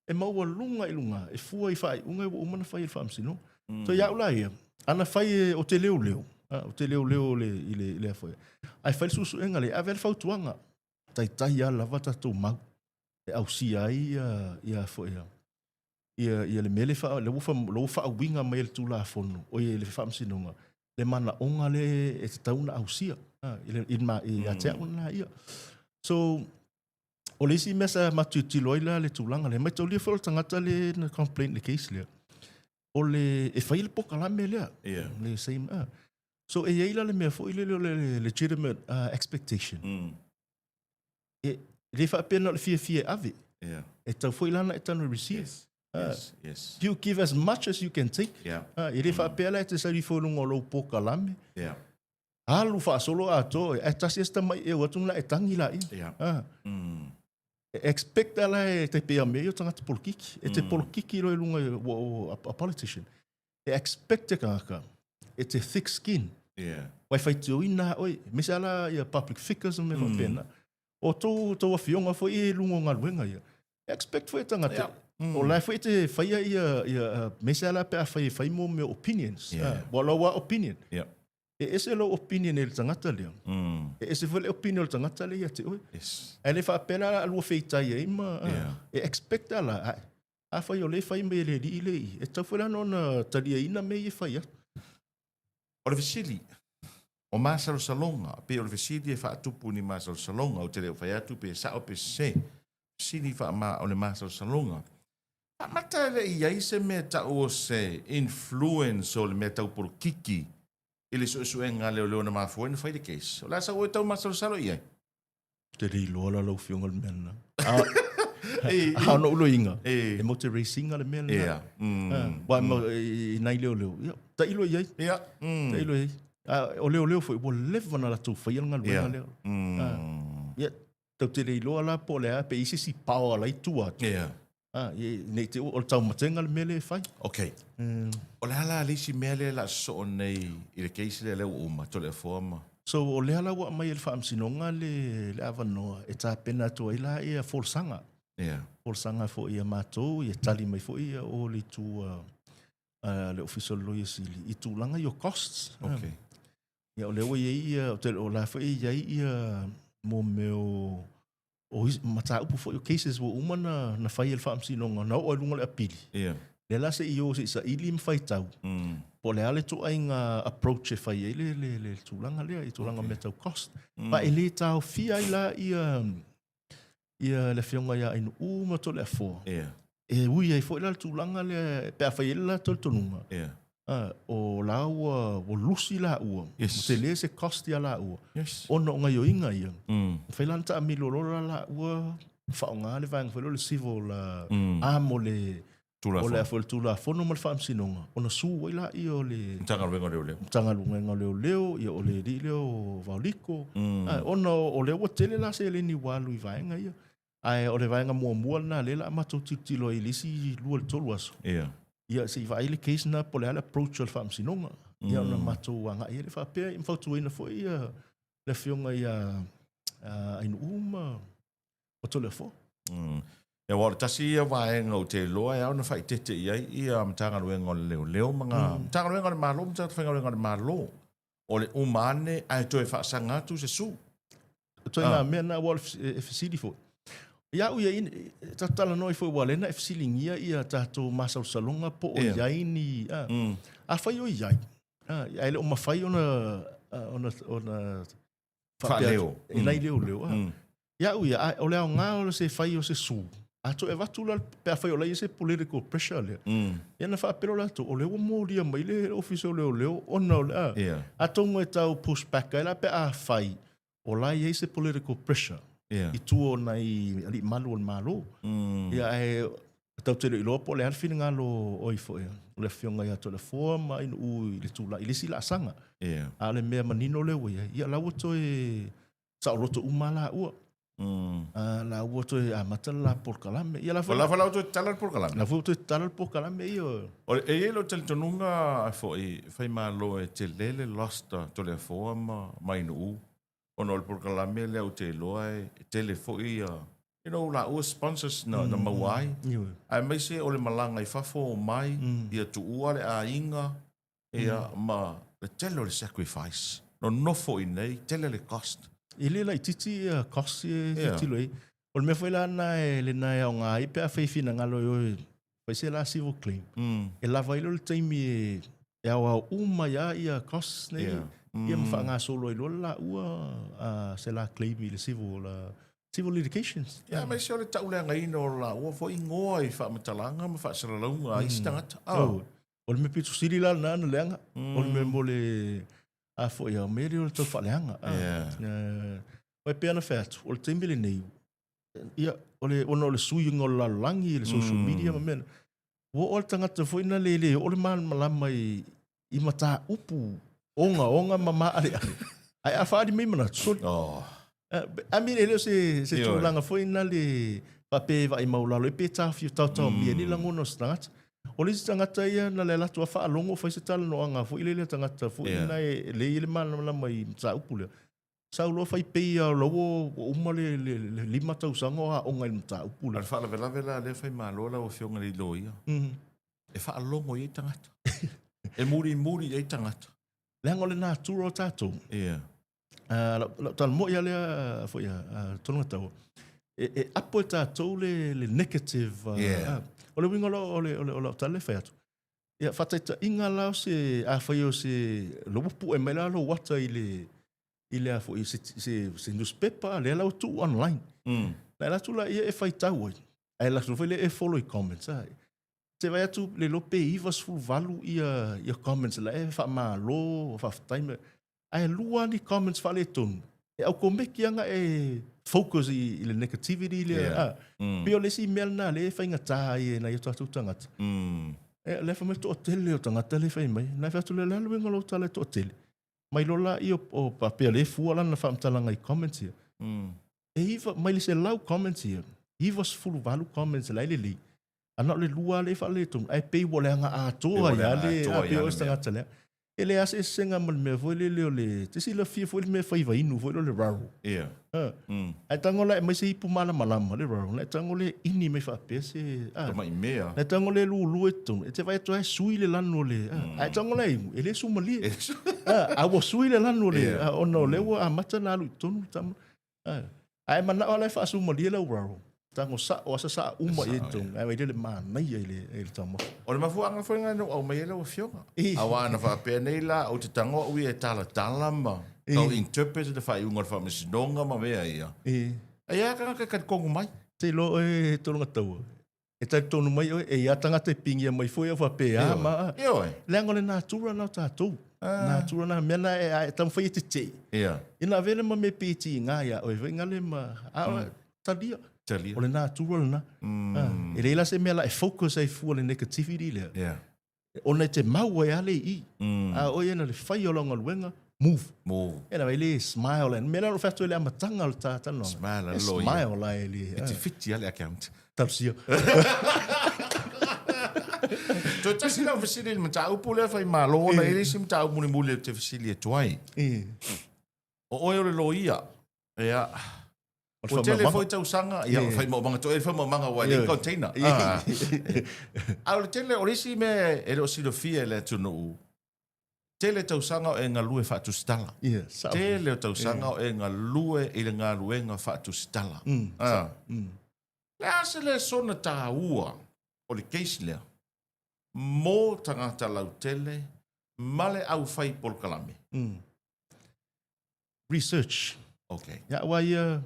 e maualuga i luga, e fua i faaiuga ua uma ona fai e le faamasinoga. Mm. So ia au la ia, ana fai e, o te leoleo, o te leoleo le, i le, i le foi. Ae fai le suesuega le, ave le fautuaga, taitai a lava tatou mau, e ausia ai ia, ia foi ia, ia, ia le mea le fa, le ua, le ua faauiga mai e le Tulafono, o ia le faamasinoga, le manaoga le e tatau ona ausia, i, le, i, i, ia te au lena ia. So, o le isi mea sa matou tilotilo ai la le tulaga lea, maitaulia foi o le tagata le na complain le case lea, o le, e fai le polokalame lea, yeah. le same, So e i ai la le mea foi lele o le legitimate expectation. E le faapea na o le fiafia e ave. Yeah. E tau foi la na e tanu receive. Yes. Yes, yes. You give as much as you can take. Yeah. E le faapea la e te sau ifo i luga o lou polokalame. Yeah. Alu faasolo atoa, ae tasi lava si tamai e o atu na e tangi laia. Yeah. E expect la e tai pei a mea ia o tagata polokiki. E te polokiki loa i luga o a politician. E expect te tagata, e te thick skin. Yeah. Wai faitioina oe, aemaise lava la ia public figures ma mea faapena. O tou, tou afioga foi i luga o galuega ia. E expect foi e tagata. Yeah. O la foi e te faia ia, ia aemaise lava la pe afai e fai mo mea opinions. Yeah. Ua lou lava opinion. Yeah. E ese lou opinion i le tagata lea. E ese foi le opinion o le tagata lea ia te oe. Yes. Ae le faapea la a lua feitai ai ma, Yeah. e expect lava la, ai, afai o lea e fai mai e le alii lea i, e tatau foi la ona taliaina mea ia e fai atu. O le fesili, o masalosaloga, pe o le fesili e faatupu ni masalosaloga, ou te le o fai atu pe sao pe sese, fesili faama o le masalosaloga. Faamata e le i ai se mea tau o se influence o le mea tau polokiki i le suesuega a leoleo na mafua ai ona fai le case. O le a sau oe tau masalosalo i ai? Te le iloa la lau afioga le mea lena. A o na uloiga, e motor racing le mea lena. Yeah. Wa mo i nai leoleo, ia, tailo i ai. Yeah. Tailo i ai. O leoleo foi, ua leva ona latou faia le galuega lea. Ia, tau te le iloa la po o le a, pe i ai se isi power la i tua atu. Yeah. Ah, nei te o le taumatenga le mea lea e fai. Ok. O le a la le isi mea lea o le a sosoo nei i le case lea lea ua uma, Toleafoa ma... So, o lea la ua aumai e le Faamasinoga le, le avanoa e tapena atu ai la ia folasaga. Yeah. Folasaga foi a matou, ia tali mai foi ia o le itu a, a le Ofisa o le Loia Sili i tulaga i o costs. Ok. Ia, o lea ua i ai ia, o la foi e i ai ia mo mea o o isi mataupu foi o cases ua uma na, na fai e le Faamasinoga, na oo ai i luga o le apili. Yeah. Lea la se i o se i saili ma faitau, po o le a le ituaiga approach e fai ai le, le, le tulaga lea, i tulaga o mea tau cost. Ma e le taofia ai la ia, ia le afioga ia Ainuu ma Toleafoa. E ui ai foi la le tulaga lea pe a fai ai le latou talitonuga, o la ua, ua lusi laua, ua tele se cost ia laua, ona o gaioiga ia. Mafai la ona taamilo loa la laua faaaoga le vaega foi lea o le civil arm o le o le a foi le Tulafono ma le Faamasinoga, ona sue ai laia o le Matagaluega o Leoleo. Matagaluega o Leoleo, ia o le alii lea o Vaoliko, ona o lea ua tele la seleni ua alu i vaega ia. Ae o le vaega muamua lena lea o le a matou tilotilo ai i le isi 2 i le 3 aso. Ia se i vaai le case lena po o le a le approach a le Faamasinoga. Ia ona matou agai ai lea faapea, ia ma fautuaina foi ia le afioga ia Ainuu ma Toleafoa. Ia, aua o le tasi ia vaega ou te iloa e ao ona faaeteete i ai ia Matagaluega o le Leoleo ma ngā Matagaluega a le Malo ma tagata faigaluega a le Malo. O le uma ane ae toe faasaga atu se sue. O ituaiga mea na aua o le e fesili foi. Ia au ia, tatou talanoa ai foi aua o lea na e fesiligia ia tatou masalosaloga po o i ai ni, afai o i ai, ae le o mafai ona ona ona Faaleo. E nai leoleo. Ia au ia, o le aoga o se fai o se sue, a toe avatu la, pe afai o la e i ai se political pressure lea, ia ona faapea loa latou, o lea ua molia mai le Ofisa o Leoleo ona o le a. Atonu e tau push back ai la pe afai o la e i ai se political pressure i tua o nai alii malu o le Malo. Ia ae tatou te le o iloa po o le a le finagalo o ai foi, o le afioga ia Toleafoa ma Ainuu i le tulaga, i le isi laasaga. A o le mea manino lea ua i ai, ia la ua toe saoloto uma lava laua. La ua toe amata le la polokalame. Ia la foi la ua toe tatala le polokalame. La foi ua toe tatala le polokalame ia. O le, e i ai lou talitonuga foi, Faimalo e tele le lost a Toleafoa ma Ainuu ona o le polokalame lea ou te iloa e tele foi ia you know, laua sponsors na, na maua ai. Aemaise o le malaga i fafo omai, ia tuua le aiga, ia ma le tele o le sacrifice. Nonofo i inei, tele le cost. E le laitiiti ia cost ia e tilotilo i ai. O le mea foi la lena e lena e aoga ai pe afai e finagalo e o e fai se la civil claim, e lava ai loa le taimi e e aoao uma ai lava ia costs nei, ia ma faagasolo ai loa le laua se la claim i le civil civil litigations. Ia, aemaise o le tauleagaina o laua foi igoa i faamatalaga ma faasalalauga a isi tagata. O le mea pito sili la lena na leaga, o le mea mo le a foi a mea lea o le tau faaleaga. Aua e pei ona fai atu, o le taimi lenei, ia, o le, ona o le suiga o le lalolagi, le social media ma mea na, ua oo lava le tagata foi na le le oo le malamalama i, i mataupu ogaoga ma maaleale, ae a faaali mai manatu, soli. I mean, e le o se, se tulaga foi na le faapea e vaai maualalo ai pe taofio taotaomia ni lagona o se tagata. O le isi tagata ia na le alu atu lava faalogo fai se talanoaga foi lele a tagata foi na e le i ai le malamalama i mataupu lea. Sau loa fai pei lava o la ua uma le 5 tausaga o aoga i le mataupu lea. A o le faalavelave la lea Faimalo lau Afioga i le Loia, e faalogo i ai tagata, e mulimuli i ai tagata. Leaga o le natura o tatou. Lau tala moi lava lea foi a Tologataua, e apo e tatou le negative. O le uiga o lau tala lea e fai atu, ia faataitaiga la o se, afai o se, lea ua pue mai la lou ata i le, i le a foi, se, se, se newspaper, lea la ua tuu online. Na alu atu laia e faitau ai, ae alu atu foi lea e follow i comments. Ai. Te vaai atu le iloa pe 98 ia, ia comments la e faamalo, faafetai. Ae lua ni comments faaletonu, e aukomeki lava na e focus i, i le negativity lea. Yeah. Pei o le isi mea lena lea e faigata ai e nai o tatou tagata. E, lea fai mai le toatele o tagata lea e fai mai. Na fai atu lea, le a le uiga o lau tala e toatele? Mai loa laia o, o faapea lea e fua lana faamatalaga i comments ia. E iva, mai le 100 comments ia, 98 comments la e lelei. A na o le lua lea e faaletonu, ae pei ua leaga atoa ai lava le, a pei o se tagata lea. E leai lava se eseesega ma le mea foi lele o le, te silafia foi le mea fai vainu foi lea o le raro. Ia. Ae tago la e aumai se ipu malamalama le raro, na e tago lea e ini mai faapea se, a. Tamai mea. Na e tago lea e lulua i totonu, e te vaai atu lava e sui le lanu o le, a. Ae tago la e inu, e le sumalie. A ua sui le lanu o le, ona o lea ua amata ona alu i totonu le tama. A e manao lava la e faasumalie lau raro. Tago sa'o asa sa'a uma i ai totonu, ae vaai le manaia i le i le taumafa. O le mafuaaga foi lena na ou aumai ai lau Afioga. Aua ana faapea nei la, ou te tago au ia e talatala ma tau interpret le faaiuga o le Faamasinoga ma mea ia. E i ai lava tagata e talitonu mai. Te iloa oe e Tologataua, e talitonu mai oe, e i ai lava tagata e pigia mai foi au faapea a ma a. Ioe. Leaga o le natura lena o tatou. Natura lena, mea lena e taumafai e tetee. Ina avea le ma mea pei e tiga ia oe foi gale ma, a o talia. Talia. O le natura lena. E leai la se mea la e focus ai fua le negativity lea. Ona e te mau ai lava le i i. A o ia na le fai o lau galuega, move. Move. E na le smile. And mea la o fai atu i le amataga o le ta talanoaga. Smile a lawyer. Smile la e le. E te fiti a le account. Talosia. Toe tasi lau fesili i le mataupu lea Faimalo ona e i ai le isi mataupu mulimuli ou te fesili atu ai. O oe o le loia. Ia. Ua tele foi tausaga, ia, o le faimaumaga, toe le faimaumaga ua leai container. A o le tele, o le isi mea e le o silafia e le atunuu, tele tausaga o e galue faatusitala. Ia, sao. Tele o tausaga o e galue i le galuega faatusitala. Le a se lesona taua o le case lea mo tagata lautele ma le aufai polokalame? Research. Okay. Ia, aua ia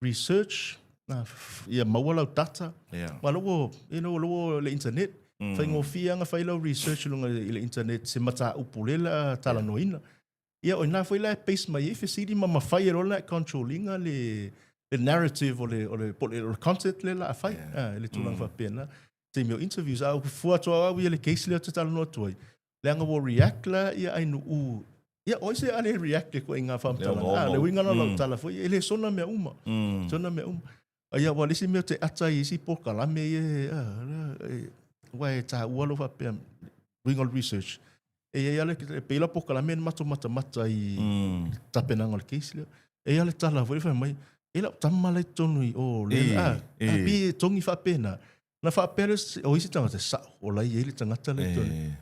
research, ia maua lau data. Yeah. Aua lea ua, you know, lea ua le internet. Faigofie lava ona fai lau research i luga i le internet se mataupu lea o le a talanoaina. Ia, o i ina foi la e base mai ai fesili ma mafai ai loa ona e control ina le le narrative o le, o le, po o le content lea o le a fai, i le tulaga faapena. Taimi o interviews, a ou fua atu lava au ia i le case lea ou te talanoa atu ai, leaga ua react la ia Ainuu. Ia, o ai se a le react i ituaiga faamatalaga? A, le uiga la o lau tala foi, e le sona mea uma. Sona mea uma. Ia, aua o le isi mea ou te ata ai i isi polokalame ia, aua e taua lou faapea, uiga o le research. E i ai lava le, e pei la polokalame na matou matamata i tapenaga o le case lea. E i ai lava le tala foi lea fai mai, e lau tama la e i totonu i o, lea, a, pei e togi faapena. Na faapea lea o isi tagata, sao, o la e i ai le tagata lea i totonu.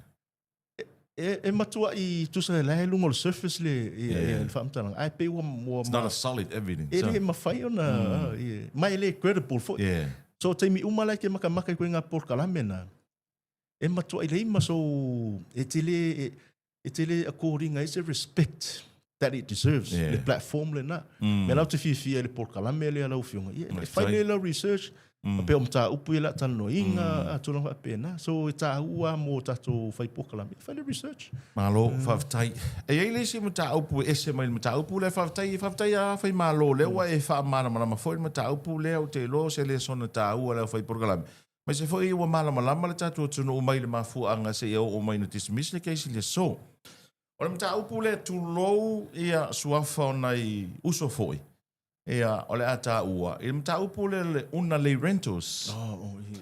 E, e matuai tusa la e luga o le surface le, yeah, le faamatalaga, ae pei ua, ua It's not a solid evidence. E le mafai ona, yeah. Ma e le credible foi. So taimi uma la e te makamaka i koe ngā polokalame na, e matuai lei ma sou, e te le, e, e te le according ai se respect that it deserves, le platform lena. Mea la ou te fiafia i le polokalame lea lau Afioga, ia, e fai lelei lau research, pei o mataupu ia o le a talanoaina, a tulaga faapena. So e taua lava mo tatou fai polokalame, fai le research. Malo, faafetai. E i ai le isi mataupu e ese mai le mataupu lea, faafetai, faafetai a Faimalo, lea ua e faamalamalama foi le mataupu lea, ou te iloa o se lesona taua le aufai polokalame. Aemaise foi ua malamalama le tatou atunuu mai le mafuaaga seia oo mai ina dismiss le case i le aso. O le mataupu lea, tulou ia suafa o nai uso foi, ia, o le a taua, i le mataupu lea o le Unalei Rentals.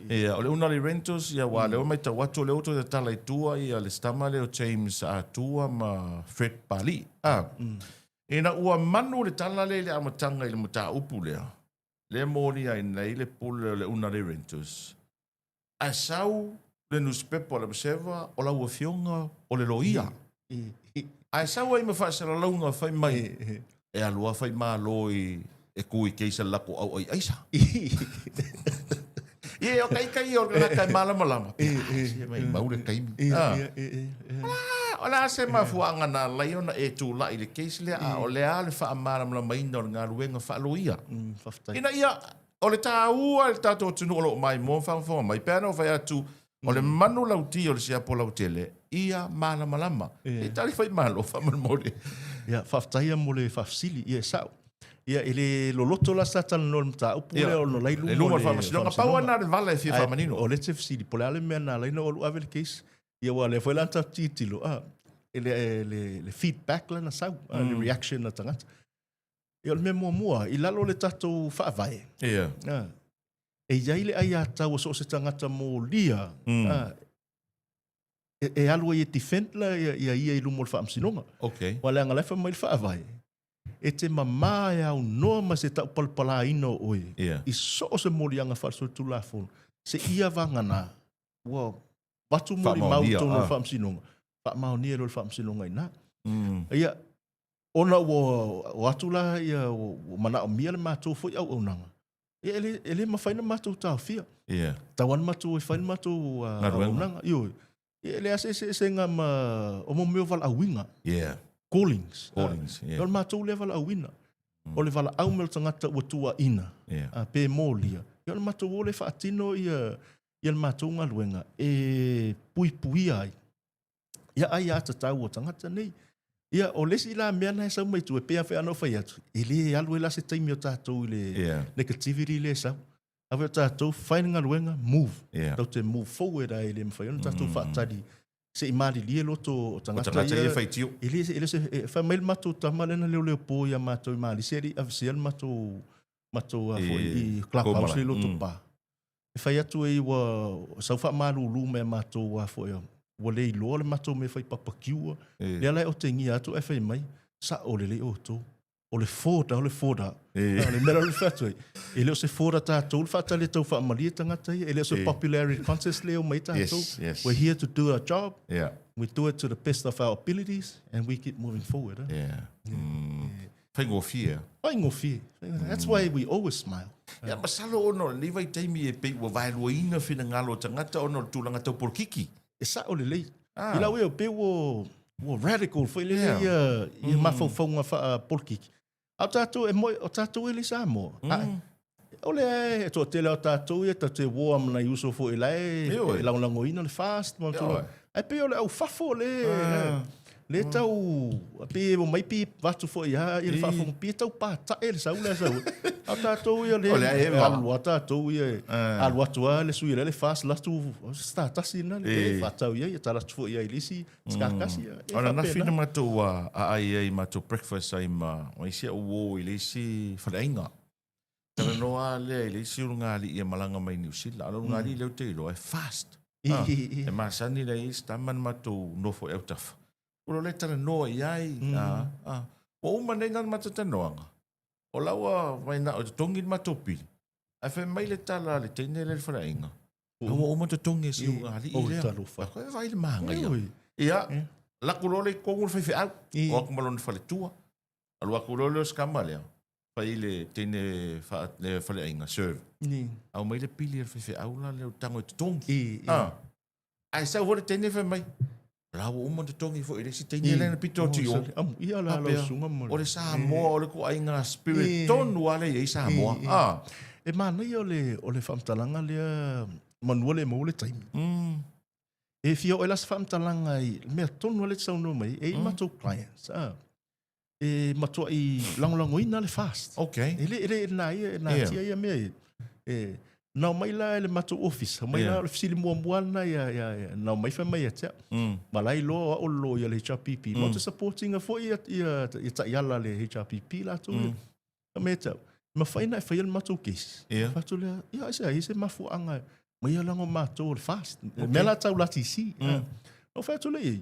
Ia, o le Unalei Rentals, ia, aua o lea ua matau atu o lea ua toe tatala i tua ia le si tama lea o James Atua ma Fred Pali. A, ina ua manu le tala lea i le amataga i le mataupu lea, lea e molia ai nei le pule o le Unalei Rentals, Ae sau le nusipepa o le Observer o lau afioga o le loia. Ae sau ai ma faasalalauga fai mai e alu lava Faimalo i e ku i case a le latou au ai aisa. Ia o kai kai o le tagata e malamalama. Se mai mau le taimi. O le a se mafuaaga na ala ai ona e tulai i le case lea a o le a le faamalamalamaina o le galuega faaloia. Ina ia O le taua i le tatou atunuu o lo o maimoa ma faafogafoga mai, pe ana ou fai atu, o le manu lauti o le siapo lautele, ia malamalama. E tali fai malo faamolemole. Ia, faafetai ia mo le faafesili. Ia, e sao. Ia, e le loloto la sa talanoa i le mataupu lea ona o la e i luma o le Faamasinoga. Pau lava lena o le vala e fia faamanino. O lea e te fesili, po o le a le mea na ala ai ona ou alu ave le case. Ia, aua o lea foi la na tatou tilotilo, i le feedback la na sau, le reaction a tagata. Ia, o le mea muamua, i lalo o le tatou faavae, e i ai le aiatatau a so o se tagata molia e alu ai e defend la ia ia i luma o le faamasinoga. Aua leaga o la e fai mai le faavae, e te mama e aunoa ma se taupalapalaina o oe i so o se moliaga faale-solitulafono, seia vagana ua avatu molimau i totonu o le faamasinoga, faamaonia loa e le faamasinoga i ina. Ia, Ona ua o atu la ia, ua manaomia le matou foi auaunaga. Ia, e le, e le mafai ona matou taofia. Ia. Tau lava matou e fai le matou Galuega. auaunaga. Ioe. Ia, e leai se eseesega ma o mo mea o valaauina. Yeah. Callings. Callings, yeah. O le matou lea valaauina. O le valaau mai o le tagata ua tuuaina, pe molia. Ia, o le matou o lea e faatino ia, ia le matou galuega e puipuia ai ia aiatatau a tagata nei. Ia, o le isi la mea na e sau mai tua, e pei lava foi ona ou fai atu, e le alu ai la se taimi o tatou i le negativity lea e sau. Ave o tatou, fai le galuega, move. Tatou te move forward ai, e le mafai ona tatou faatali se i malilie loto o tagata ia. O tagata ia faitio. E le, e le se, e, fai mai le matou tama lea na leoleo po ia matou i Malisi, e le i aveesea le matou, matou a foi i clubhouse le loto pa. E fai atu ai ua sau faamalulu mai a matou a foi ua le iloa le matou mea fai papakiua. Lea la e otegia atu ae fai mai, sa'o lelei outou. O le Ford o le Ford. A o le mea la o le fai atu ai, e le o se Ford a tatou le faatali e tau faamalie tagata ia. E le o se popularity contest lea e omai ai tatou. We're here to do our job. We do it to the best of our abilities and we keep moving forward. Yeah. Faigofie. Faigofie. That's why we always smile. Ia, masalo ona o lenei vaitaimi e pei ua vaeluaina finagalo o tagata ona o le tulaga tau polokiki. E sa'o lelei. I lau ia, pei ua, ua radical foi lele ia, ia mafaufauga faa-polokiki. A o tatou, e moe, o tatou e le i Samoa. A, o lea e toatele o tatou ia tatou te uoa ma nai uso foi la e, e lagolagoina le fast ma tulaga. Ae pei o le au fafo le, le tau, pei e omai pi vatu foi a ia le faafofoga, pei e tau pata'e le sau lea sau. A o tatou ia le, e alu lava tatou ia, alu atu lava le sui lea le fast, alu atu, o se tatasi lena, e faatau i ai, tala atu foi i ai i le isi sikakasi. E O le anafi na matou aai ai matou breakfast ai ma isi au uo i le isi faleaiga. Talanoa lea i le isi ulugalii e malaga mai Niu Sila. A o le ulugalii lea ou te iloa e fast. E masani la i ai si tama na matou nofo i autafa. Ua loa lea talanoa i ai. Ua uma nei la le matou talanoaga, o la ua mai na o totogi le matou pili. Ae fai mai le tala a le teine lea i le faleaiga, ua uma totogi e si ulugalii lea. Koe vaai le manaia. Ia, laku loa lea i totonu le faifeau, o atu ma lona faletua. Alu atu loa lea o si tama lea, fai i le teine le faleaiga, serve. Aumai le pili a le faifeau la lea o tago e totogi. Ae sau foi le teine fai mai, la ua uma totogi foi i le isi teine lea na pito atu i o. Ia la lau susuga ma O le Samoa, o le ituaiga spirit tonu lava lea e i ai Samoa. E manaia o le o le faamatalaga lea manua le maua le taimi. E fia oo ai la se faamatalaga i le mea tonu lava lea e te saunoa mai ai, e i ai matou clients, e matuai lagolagoina le fast. E le, e le na ia, e natia ia mea ia. E, na omai la i le matou office, omai la o le fesili muamua lena ia, ia, ia, na omai fai mai ia te au. Ma la iloa o au o le loia a le HRPP. Ma ou te support ina foi ia, ia, ia taiala a le HRPP latou ia. Fai mai ia te au, e mafai ona e faia le matou case. Fai atu lea, ia aisea, e i ai se mafuaaga mai ia leaga o matou o le fast. Le mea la tau LATC. Na ou fai atu lea i ai,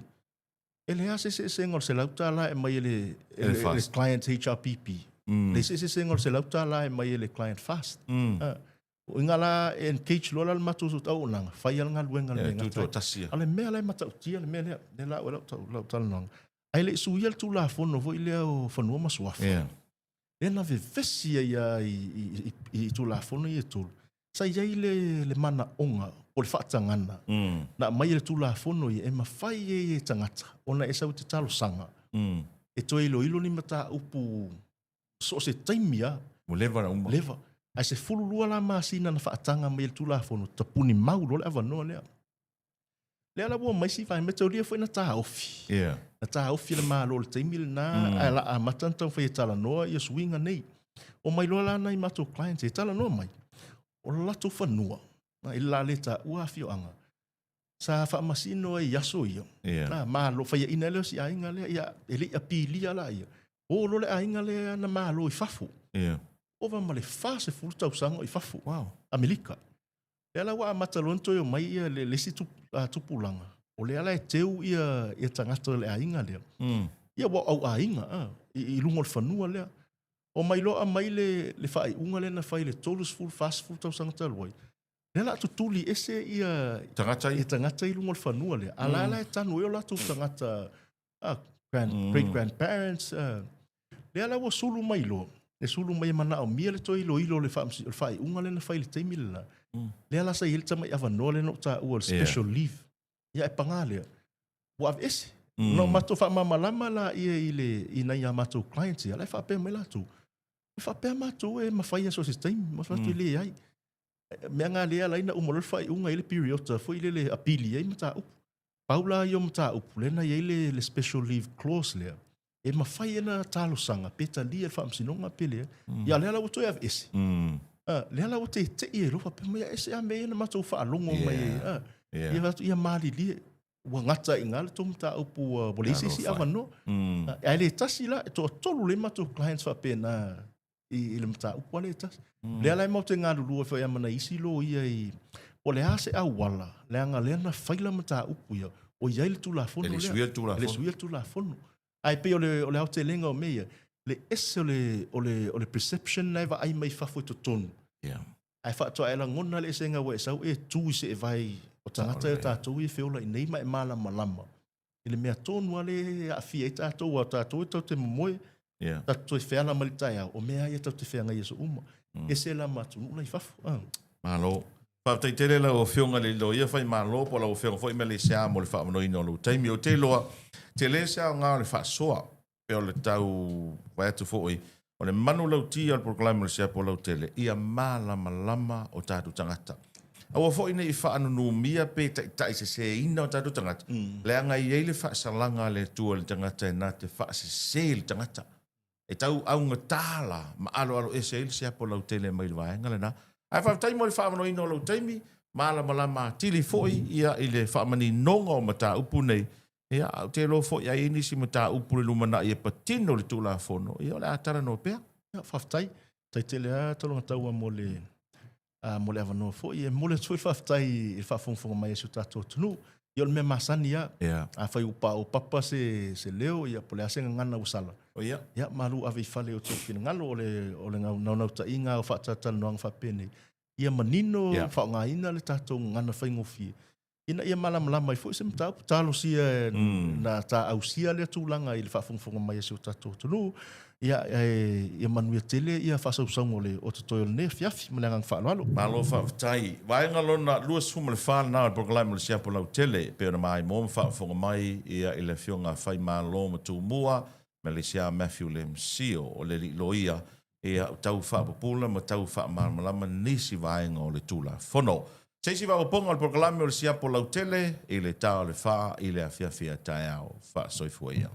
E leai se eseesega o le $100 e aumai e le, e le, le client HRPP. Mm. Leai se eseesega o le $100 e aumai e le client fast. Mm. O inga la e engage loa la le matou auaunaga, fai le galuega le mea gata. A le mea la e matautia le mea lea, lea la au lau, lau talanoaga. Ae le i suia le Tulafono foi lea o Fanua ma Suafa. Yeah. Lea na vevesi ai lava i, i, i, i Tulafono ia e tolu. Sa i ai le, le manaoga o le faatagana mm. na aumai e le Tulafono ia e mafai ai e tagata ona e sau i te talosaga mm. e toe iloilo ni mataupu so o se taimi lava. Ua leva na uma. Leva. Ae 12 la masina na faataga mai e le Tulafono, tapuni mau loa le avanoa lea. Lea la ua omai si vaega, mataulia foi na taofi. Yeah. Na taofi e le Malo i le taimi lena, mm. ae la amata ona taumafai e talanoa ia suiga nei. Omai loa la nai matou clients e talanoa mai, o le latou fanua, i le la le taua afioaga, sa faamasino ai i aso ia. Yeah. Na, malo, faiaina lea o si aiga lea, ia, e le i apilia la ia. O loa le aiga lea na malo i fafo. Yeah. Ova ma le 40 tausaga o i fafo. Wow. Amerika. Lea la ua amata loa ona toe omai ia le, le isi tupulaga, o lea la e teu ia, ia tagata o le aiga lea. Mm. Ia ua au aiga a, i, i luga o le fanua lea. Omai loa aumai le, le faaiuga lea na fai i le 30, 40 tausaga talu ai. Lea la tutuli ese ia tagata ia, tagata i luga o le fanua lea. A la la e tanu ai o latou tagata, grand, mm. great grandparents. Lea la ua sulu mai loa. le sulu mai e manaomia le toe iloilo o le o le faaiuga lea na fai i le taimi le la, lea la sa i ai le tamai avanoa lea na ou taua o le special leave. Ia ae paga lea, ua aveese. Na o matou faamalamalama laia i le i nai a matou clients ia, la e faapea mai latou, e faapea matou e mafai lava so o se taimi. Ma fai atu, e leai. Mea na lea e ala ai ona uma loa le faaiuga e i ai le period foi lele e apili ai mataupu. Pau la ia o mataupu lea na i ai le, le special leave clause lea, e mafai ona talosaga pe talia e le faamasinoga pe leai. Mm. Ia lea la ua toe aveese. Mm. Ah, lea la ua tete'i ai loa faapea mai, e se a mea ia na matou faalogo mai ai. Ah, yeah. Ia atu, ia malilie, ua gata i ina le tou mataupu ua leai se isi avanoa. Mm. Ah, ae le tasi la, e toatolu lea matou clients faapena i, i le mataupu lea e tasi. Mm. Lea la e matou te galulue foi ma nai isi loia i po o le a se auala, leaga lea na faila mataupu ia, o i ai le Tulafono lea. E le suia le Tulafono. E le suia le Tulafono. Ae pei o le, o le aotelega o mea ia, le ese o le, o le, o le perception na e vaai mai fafo i totonu. Yeah. Ae faatoa e lagona le eseega ua e sau e tu i seevae o tagata ia tatou ia e feola i nei ma e malamalama i le mea tonu lava lea e aafia ai tatou, aua o tatou e tatou te momoe, yeah. tatou toe feala mai le taeao, o mea lava ia tatou te feagai i aso uma. Mm. Ese la ma atunuu la i fafo. Ah. Malo. Faafetai tele lau Afioga i le Loia Faimalo po o lau Afioga foi Melesia mo le faaavanoaina o lou taimi. Ou te iloa, tele se aoga o le faasoa pei o le tau fai atu foi, o le manulauti o le polokalame o le Siapo Lautele, ia malamalama o tatou tagata. Aua foi ne i faanunumia pe taitaiseseina o tatou tagata, leaga e i ai le faasalaga a le Atua i le tagata e na te faasese i le tagata. E tau augata la ma aloaloese ai le siapo lautele mai le vaega lena. Ae faafetai mo le faaavanoaina o lou taimi, malamalama atili foi ia i le faamaninoga o mataupu nei. Ia, ae ou te iloa foi a i ai nisi mataupu i le lumanai e patino i le Tulafono, ia o le a talanoa pea. Ia, faafetai. Faafetai tele lava Tologataua mo le mo le avanoa foi. E momoli atu foi le faafetai i le faafogafoga mai a si o tatou atunuu. Ia o le mea masani lava. Yeah. Afai ua paopapa se, se leo, ia po o le a se gagana ua sala. Oh, ia. Ia, malu ave i fale i o outou finagalo, o le, o le naunautaiga o faatalatalanoaga faapenei, ia manino yeah. faaaogaina le tatou gagana faigofie ina ia malamalama ai foi se mataupu. Talosia na ta ausia lea tulaga i le faafogafoga mai a si o tatou atunuu. Ia, e, ia manuia tele ia faasausauga o le o totoe o lenei afiafi ma le agaga faaaloalo. Malo faafetai. Vaega lona 24 lena o le polokalame o le Siapo Lautele, e pei ona maimoa ma faafofoga mai ia i le Afioga Faimalo ma Tumua, Malaysia Matthew Lemsio, o le alii loia ia tau faapupula ma tau faamalamalama nisi vaega o le Tulafono. Se isi faaopoopoga o le polokalame o le Siapo Lautele i le ta o le fa i le afiafi a taeao. Faasoifua ia.